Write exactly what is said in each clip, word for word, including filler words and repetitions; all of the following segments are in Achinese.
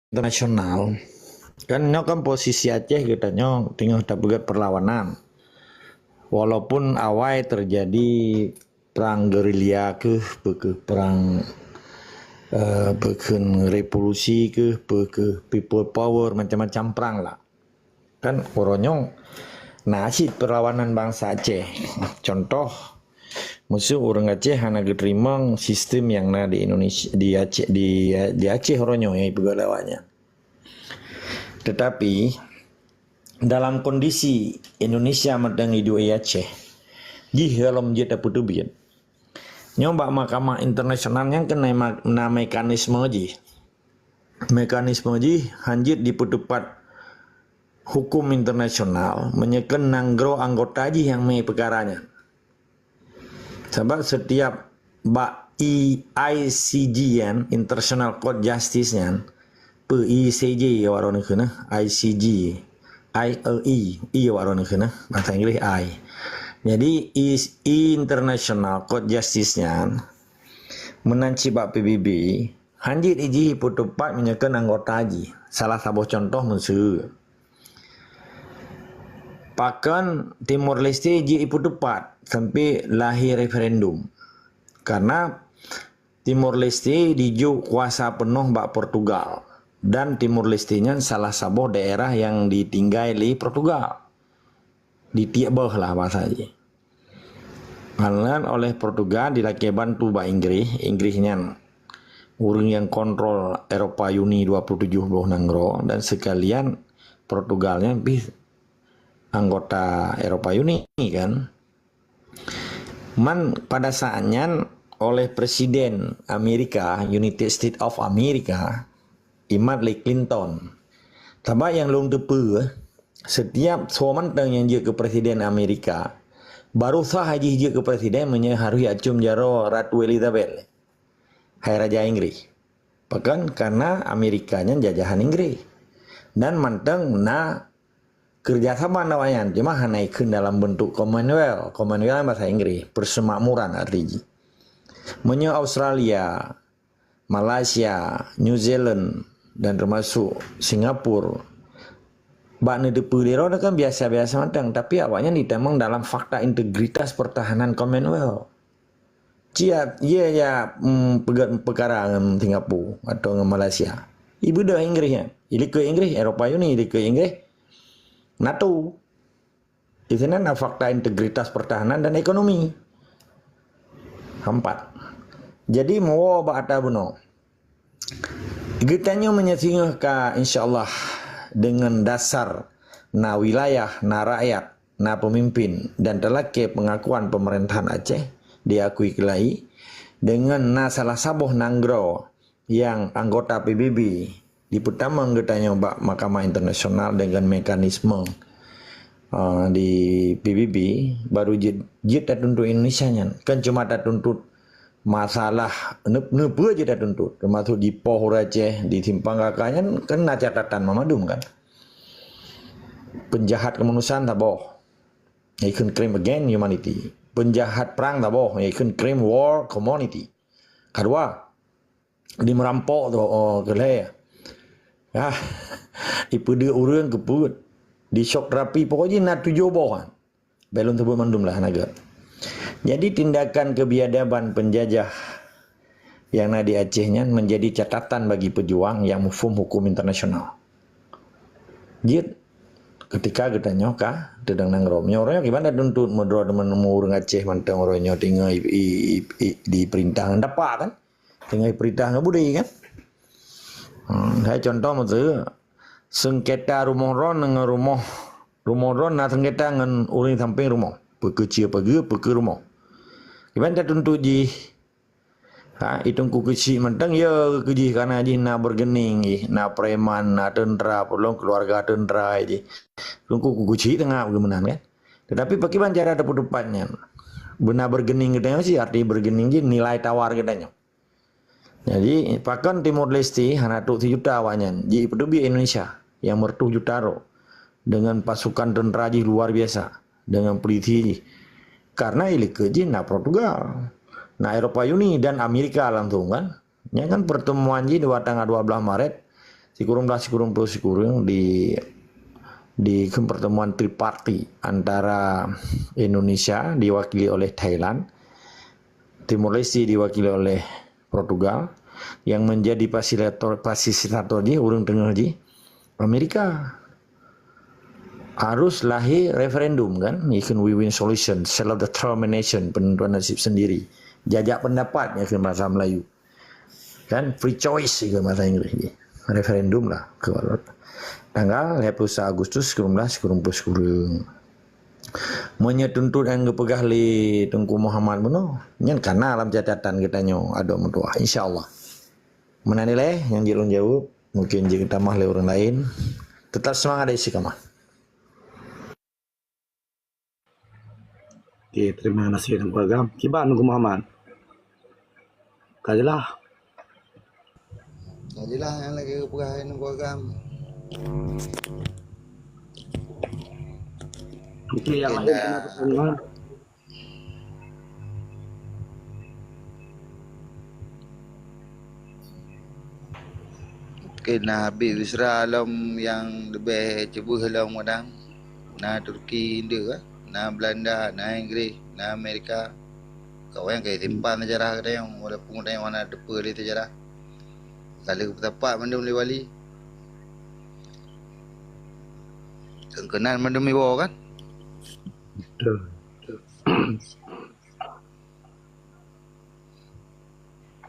internasional, kan nyoe kan posisi Aceh geutanyoe teungoh tapeugét perlawanan. Walaupun awai terjadi perang gerilya keuh, peu keuh perang, eh, peu keuh revolusi keuh, peu keuh people power, macam-macam perang lah. Kan uroe nyoe na cit perlawanan bansa Aceh. Contoh, meuseu ureuëng Aceh hana geuteurimong sistem nyang na di Indonesia, di Aceh, di, di Aceh uroe nyoe nyang ipeugah lé awaknyan. Tetapi dalam kondisi Indonesia mantong iduek di Aceh, jih golom jeuet tapeuteubiet. Nyoe bak mahkamah internasional nyan keuh na ma-, na mekanisme jih. Mekanisme jih hanjeuet dipeuteupat hukum internasional meunyoe keuh nanggroe anggota jih nyang mé peukara nyan. Sabab setiap bak I-, I C J nyan, International Court Justice nyan, peu I C J awak droeneuh kheun, I C J, I, eh, I, I awak droeneuh kheun, bahasa Inggris I. Jadi, I, International Court Justice nyan, meunan cit bak P B B, hanjeuet jih ipeuteupat meunyoe keuh anggota jih. Salah saboh contoh meuseu. Pakon Timor Leste jeuet ipeuteupat sampai lahé referendum. Karena Timor Leste dijok kuasa peunoh bak Portugal. Dan Timor Leste nyan salah saboh daerah nyang ditinggai lé Portugal. Ditiek beuh lah bahasa jih. Malahan oleh Portugal dilakée bantu bak Inggris. Inggris nyan ureuëng nyang kontrol Eropa Uni dua puluh tujoh boh nanggroe dan sekalian Portugal nyan pih anggota Eropa Uni kan. Man pada saat nyan oleh Presiden Amerika, United States of America, imat lé Clinton. Sabab nyang lôn teupeue, setiap soe mantong nyang jeuet keu Presiden Amerika, baru sah jih jeuet keu Presiden meunyoe harôh jiacöm jaroe Ratu Elizabeth, hai Raja Inggris. Pakon? Karena Amerika nyan jajahan Inggris. Dan mantong na kerjasama ngon awaknyan, cuma hana ikheun dalam bentuk Commonwealth. Commonwealth bahasa Inggris, persemakmuran arti jih. Meunyoe Australia, Malaysia, New Zealand, dan termasuk Singapura, bak neuteupeue lé droeneuh kan biasa-biasa mantong, tapi awaknyan jitamong dalam fakta integritas pertahanan Commonwealth. Ciat, iya, ya, mm, peugét peukara ngon Singapura atau ngon Malaysia. Ibeudôh Inggris nyan. Ilikeue Inggris, Eropa Uni, ilikeue Inggris, NATO. Di sinan na fakta integritas pertahanan dan ekonomi. Empat. Jadi, meuwoe bak ata bunoe. Geutanyoe meunyoe singoh ka, insya Allah, deungon dasar na wilayah, na rakyat, na peumimpin dan talakée peungakuan peumeurintahan Aceh diakui keulayi, deungon na salah saboh nanggroe nyang anggota P B B, dipeutamong geutanyoe bak Mahkamah Internasional deungon mekanisme, eh, di P B B, baru jeuet, jeuet tatuntut Indonesia nyan. Kan cuma tatuntut masalah neu-, neupeue jeuet tatuntut, teumasuk jipoh ureuëng Aceh di Simpang Kaka nyan kan na catatan mandum kan. Penjahat kemanusiaan saboh, ikheun crime against humanity. Penjahat perang saboh, ikheun crime war community. Kedua, di meurampok tu, oh, keu lhée. Ah, ipeudeuek ureuëng keu peuet. Di syok terapi, pokok jih na tujoh boh kan. Belom sebut mandum lah, na gét. Jadi, tindakan kebiadaban penjajah yang na di Aceh nyan menjadi catatan bagi pejuang yang muphom hukum internasional. Jeuet, ketika geutanyoe ka teudong nanggroe. Meunyoe uroe nyoe kiban tatuntut meudroe deungon ureuëng Aceh mantong uroe nyoe tinggai i, i, i, di perintah ngon dapa kan? Tinggai perintah ngon budé kan? Hmm, hai contoh meuseu, sengketa rumoh droen ngon rumoh, rumoh droen na sengketa ngon ureuëng sampéng rumoh. Peukeucil pageue, peukeu rumoh. Kiban tatuntut jih. Ha, i Teungku Keuchik mantong, ya, keu jih kana jih na bergening jih, na preman, na teuntera, peulom keuluarga teuntera jih. Teungku Keuchik teungoh geumeunan kan. Tetapi pakiban cara teupeuteupat nyan? Beuna bergening geutanyoe cit, arti bergening jih nilai tawar geutanyoe. Jadi, pakon Timor Leste hana trok sijuta awaknyan, jipeuteubiet Indonesia nyang meureutoh juta droe dengan pasukan teuntera jih luar biasa, dengan pulisi jih. Karena ilikeue jih na Portugal, na Eropa Uni dan Amerika langsung kan. Nyan kan pertemuan jih di tanggal dua belas Maret sikureueng blaih sikureueng ploh sikureueng di, di pertemuan triparti antara Indonesia diwakili oleh Thailand, Timor Leste diwakili oleh Portugal, yang menjadi fasilitator, fasilitator jih, ureuëng teungoh jih, Amerika. Harus lahé referendum kan, ikheun win-win solution, self determination, penentuan nasib sendiri. Jajak pendapat ikheun bahasa Melayu. Kan, free choice ikheun bahasa Inggris jih. Referendum lah. Tanggal dua puluh satu Agustus sikureueng blaih sikureueng ploh sikureueng. Meunyoe tuntot nyang geupeugah lé Teungku Muhammad bunoe, nyan kana lam catatan geutanyoe adoe meutuah, insya Allah. Meunan ilée nyang jeuet lôn jaweueb, mungkin jeuet geutamah lé ureuëng laén. Tetap seumangat dan istiqamah. Oke, terima kasih Teungku Agam. Kiban Teungku Muhammad. Ka jeulaih. Ka jeulaih nyang lagée geupeugah Teungku Agam. Oke, yang lain kena pesan, Wan. Keu na Habib Yusra lom nyang leubeh ceubeuh lom kadang. Na Turki indeuek, na Belanda, na Inggris, na Amerika. Kawan ka simpan sejarah geutanyoe, walaupun geutanyoe hana teupeu lé sejarah. Ka lheueh peusapat mandum lé wali. Keunan mandum iwoe kan? Betul.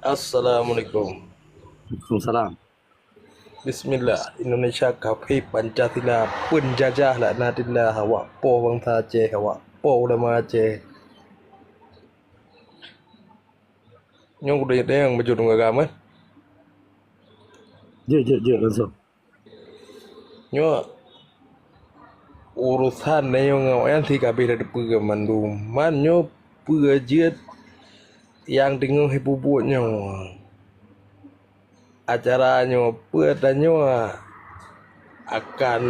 Assalamualaikum. Waalaikumsalam. Bismillah. Indonesia kafé, Pancasila penjajah, laknatillah. Awak poh bansa Aceh, awak poh ulama Aceh. Nyoe kudeungoe bacut ngon agam, eh? Jeuet, jeuet, jeuet langsung. Nyoe urusan nyoe ngon awaknyan si ka abéh tateupeue mandum. Man nyoe peue jeuet nyang teungoh ipeubuet nyoe? Acara nyoe peue tanyoe akan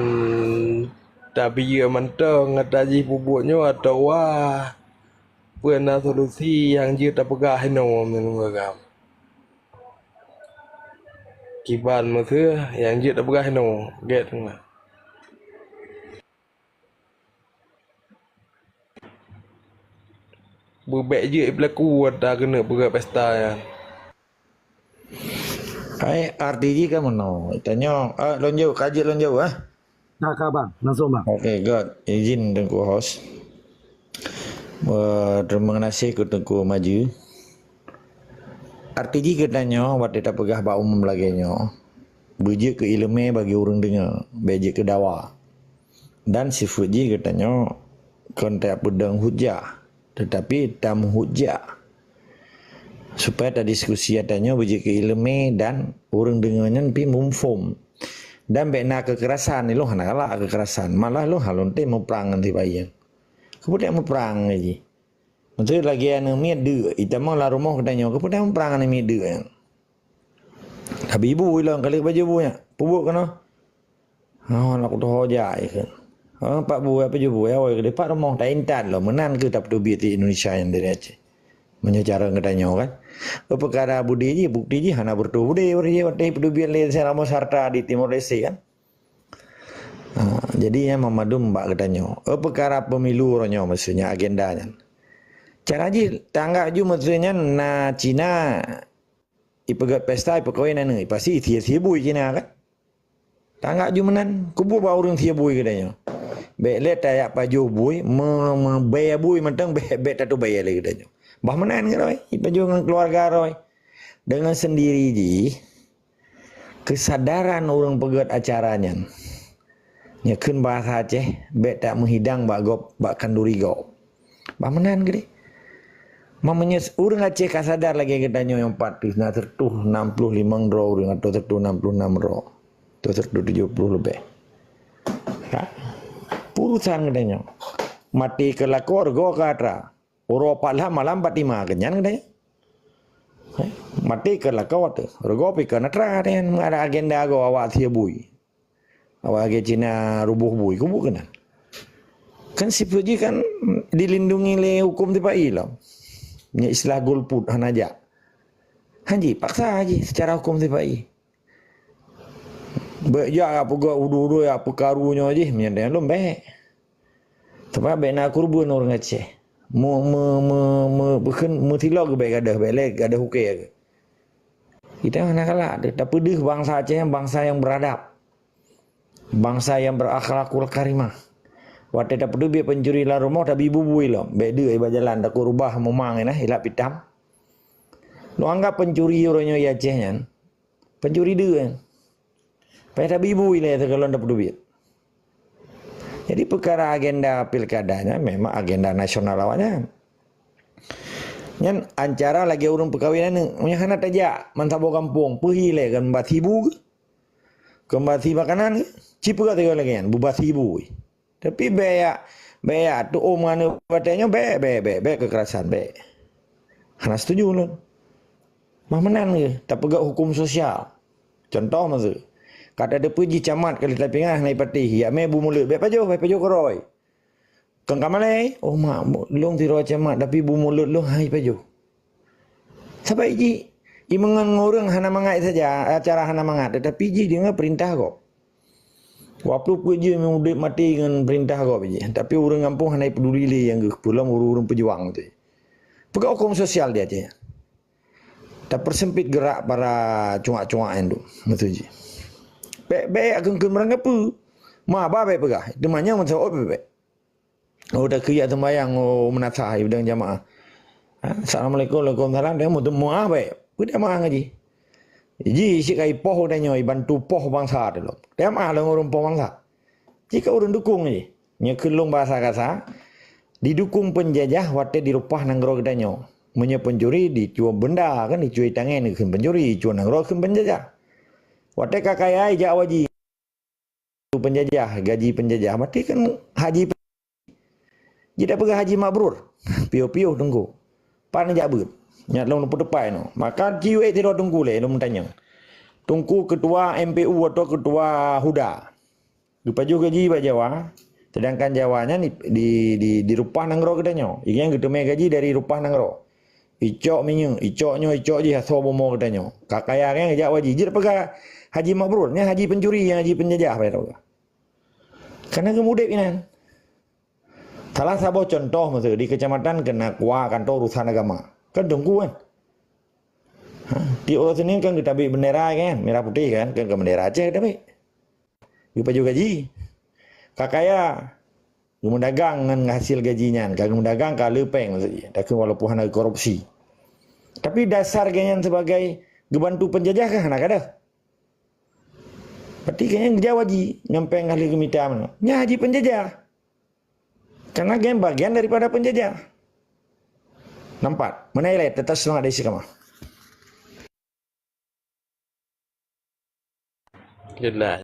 tabiyeu mantong ata jih peubuet nyoe atawa peue na solusi nyang jeuet tapeugah inoe meunurot agam? Kiban meuseu nyang jeuet tapeugah inoe, gét teuma. Beubek jeuet ipeulaku ata keuneuk peugah pesta nyan. Hai, arti jih ka meunoe. Tanyoe, ah, lôn jaweueb, ka jeuet lôn jaweueb, ah. Ka, ka, Bang. Langsung, Bang. Okey, good. Izin Teungku Host. Eh, terima kasih keu Teungku Maju. Arti jih geutanyoe watée tapeugah bak umum lagée nyoe, beujeuet keu iéleumé bagi ureuëng deungoe, bék jeuet keu dawa. Dan sifeuet jih geutanyoe kon tapeudong hujah, teutapi tameuhujah. Supaya tadiskusi ata nyoe beujeuet keu iéleumé dan ureuëng deungoe nyan pih muphom. Dan bék na keukerasan, ilôn hana galak keukerasan. Malah lôn hana lôn tem muprang ngon sibayeue. Keupeue muprang lagée jih? Maksud lagée aneuk miet deuk, itamong lam rumoh geutanyoe, keupeue muprang aneuk miet deuk nyan? Tapi ibu ilôn ka lheueh pajoh bu nyan, peubuet keunoe. Oh, aneuk kutoho jak ikheun. Oh, pat bu, apa ju bu, ya, woi, keudeh pat rumoh, ta intat lom, meunan keuh tapeuteubiet di Indonesia nyang dari Aceh. Meunyoe cara geutanyoe kan. Oh, peukara budi jih, bukti jih hana beureutoh budi, bari jih watée peuteubiet lé Samuel Sarta di Timor Leste kan. Ha, jadi nyan mandum bak geutanyoe. Oh, peukara pemilu uroe nyoe maksudnya agenda nyan. Cara jih tanggap ju maksudnya na Cina ipeugét pesta, ipeukawen aneuk, pasti sie-sie bui Cina kan. Tanggap ju meunan, keubu bak ureuëng sie bui geutanyoe. Bék lé tajak pajoh bui, me-, meubée bui mantong bék, bék tateubiet lé geutanyoe. Bah meunan keudroe, ipajoh ngon keuluwarga droe. Deungon seundiri jih, keusadaran ureuëng peugét acara nyan. Nyoe kheun bahasa Aceh, bék tameuhidang bak gob, bak khanduri gob. Bah meunan keudeh. Meunyoe ureuëng Aceh ka sadar lagée geutanyoe nyang pat pih na sireutoh nam ploh limong droe ureuëng atau sireutoh nam ploh nam droe. Atau sireutoh tujoh ploh leubeh. Ha? Urusan geutanyoe. Maté keu lakoe, reugoe keu atra. Uroe pat lham malam pat tima keunyan geutanyoe. Heh, maté keu lakoe teuh. Reugoe pih keu atra nyan, ada agenda goe awak sie bui. Awak lagée Cina ruboh bui, keubu keunan. Kan sifeuet jih kan dilindungi lé huköm sipa-i lom. Nyan istilah golput hana jak. Hanji, paksa jih secara huköm sipa-i. Bèk jak peugah udu-udu ya peukaru nyoe jih, meunyan lom bèk. Teuma bèk na keureubeuen ureueng Aceh. Meu-, meu-, meu-, meu-, bukon meutilok geuh bèk gadoh, bèk lé gadoh ukèe geuh. Kita hana galak deh, tapeudeuh bansa Aceh nyan bansa nyang beuradab. Bansa nyang beurakhlakul karimah. Watèe tapeuteubiet pencuri lam rumoh, tabi bubui lom. Bèk deuh iba jalan, takot rubah mumang nyan, ilat pitam. Lôn anggap pencuri uroe nyoe di Aceh nyan, pencuri deuh nyan. Payah tabi bubui lé sigohlom tapeuteubiet. Jadi peukara agenda pilkada nyan memang agenda nasional awaknyan. Nyan cara lagèe ureueng peukawen aneuk. Meunyo hana tajak ban saboh gampông, peue hi lé, keu basi bu geuh? Keu basi makanan geuh? Ci peugah sigoe lagèe nyan, beubasi bu. Tapi bèk, bèk tu'oh ngon aneuk batèe nyoe, bèk, bèk, bèk, bèk kekerasan, bèk. Hana setuju lôn. Bah meunan geuh, tapeugah huköm sosial. Contoh miseu, ka tateupeue jih camat ka lheueh tapinah hana jipatéh, jak mè bu mulod, bèk pajoh, bèk pajoh keudroe. Kon ka malèe, "Oh mak, lôn sidroe camat, tapi bu mulod lôn hana jipajoh." Sabab jih, imeungon ureueng hana mangat saja, cara hana mangat, tetapi jih deungon peurintah gob. Walaupun peue jih udép maté ngon peurintah gob jih, tapi ureueng gampông hana jipeduli lé nyang geuh, peulom ureueng-ureueng peujuang tu. Peugah huköm sosial di Aceh. Tapeuseumpit geurak para cuak-cuak nyan tu, miseu jih. Bèk, bèk, kheun-kheun meurangkapeue. Ma ba bèk peugah, teuma nyan meusaôt bèk-bèk. Oh, takheun jak seumbahyang, oh, meunasah, ibadang jamaah. Ha, assalamualaikum, waalaikumsalam, dia mau temu ah, baik. Peue dia maah ngaji? Ji, si kai poh udah nyoe, bantu poh bangsa tu lom. Dia maah lom ureueng poh bangsa. Jika ureueng dukung ji. Nyoe kheun lôn bahasa kasa, didukung penjajah watèe dirupah nanggroe geutanyoe. Meunyoe pencuri, dicue benda kan, dicue tangen kheun pencuri, dicue nanggroe kheun penjajah. Watèe ka kaya, ijak haji. Penjajah, gaji penjajah. Maté kan haji pe-, jih tapeugah haji mabrur. Piôh-piôh teungku. Pan jak beuet. Nyak lôn peutupai nyoe. Maka ci wék sidroe teungku lé lôn meutanyong. Teungku ketua M P U atau ketua HUDA. Geupajoh gaji bak Jawa. Sedangkan Jawa nyan di, di, di, di rupah nanggroe geutanyoe. Ingat geuteumé gaji dari rupah nanggroe. Icok minyeuk, icok nyoe, icok jih asoe bumoe geutanyoe. Ka kaya nyan jak haji. Jeuet peugah haji mabrur, nyan haji pencuri, nyan haji penjajah, peugah. Karena geumudép inan. Salah saboh contoh miseu di kecamatan keunan kua kantor urusan agama. Kan teungku kan? Ha, tiep uroe Senin kan geutabek bendera kan, merah putih kan, kan keu bendera Aceh geutabek. Geupajoh gaji. Ka kaya, geumeudagang ngon hasil gaji nyan, ka geumeudagang ka leupeng maksud jih. Takheun walaupun hana korupsi. Tapi dasar geuh nyan sebagai geubantu penjajah kah hana kada? Berarti geuh nyan geujak haji, nyampéng ahli geumita meunan. Nyan haji penjajah. Karena geuh nyan bagian daripada penjajah. Nampak? Meunan ilèe, tetap semangat dari istiqamah. Jelas.